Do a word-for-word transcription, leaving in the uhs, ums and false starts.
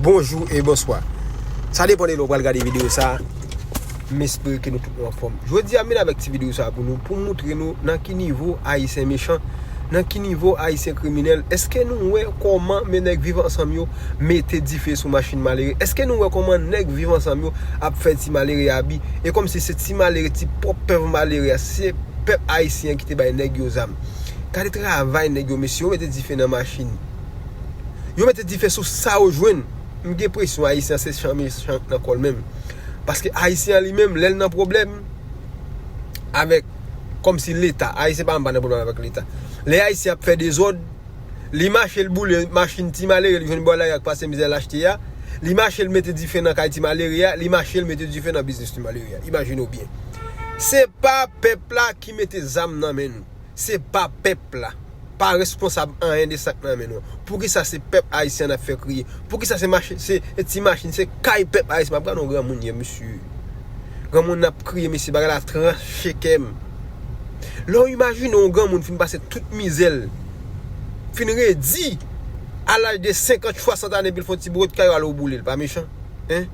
Bonjou e bonswa. Sa depann de lè w pral gade videyo sa a. M espere ke nou tout nou anfòm. Jodi a, m vin avèk ti videyo sa a pou nou, pou moutre nou nan ki nivo Ayisyen mechan, nan ki nivo Ayisyen kriminèl. Èske nou wè kòman men nèg Viv Ansanm yo mete dife sou machin malere? Èske nou wè kòman nèg Viv Ansanm yo ap fè ti malere abi? E kòmsi se ti malere, ti pwòp pèv malere a, se pèp ayisyen ki te bay nèg yo zam. Gade travay nèg yo, mesye, yo mete dife nan machin. Yo mete dife sou sa yo jwenn. M gen enpresyon Ayisyen se chan mechan nan kò l menm. Paske Ayisyen an li menm, lè l nan pwoblèm avèk, kòmsi Leta, Ayisyen pa menm pa nan pwoblèm avèk Leta. Lè Ayisyen ap fè dezòd, li mache l boule machin ti malere, li jwenn bò lari a k pase mizè l achte a. Li mache l mete dife nan kay ti malere a, li mache l mete dife nan biznis ti malere a. Imajine w byen. Se pa pèp la ki mete zam nan men nou. Se pa pèp la. Pa responsab anyen de sa k nan men nou. Poukisa se pèp ayisyen n ap fè kriye? Poukisa se machin, se ti machin, se kay pèp ayisyen? M ap gade yon granmoun yè, mesye. Granmoun ap kriye, mesye, bagay la tranche kè m. Lè w imajine yon granmoun fin pase tout mizè l, fin redi, a laj de senkant, swasant ane, epi l fè yon ti bwot kay, w ale w boule l, pa mechan? Hein?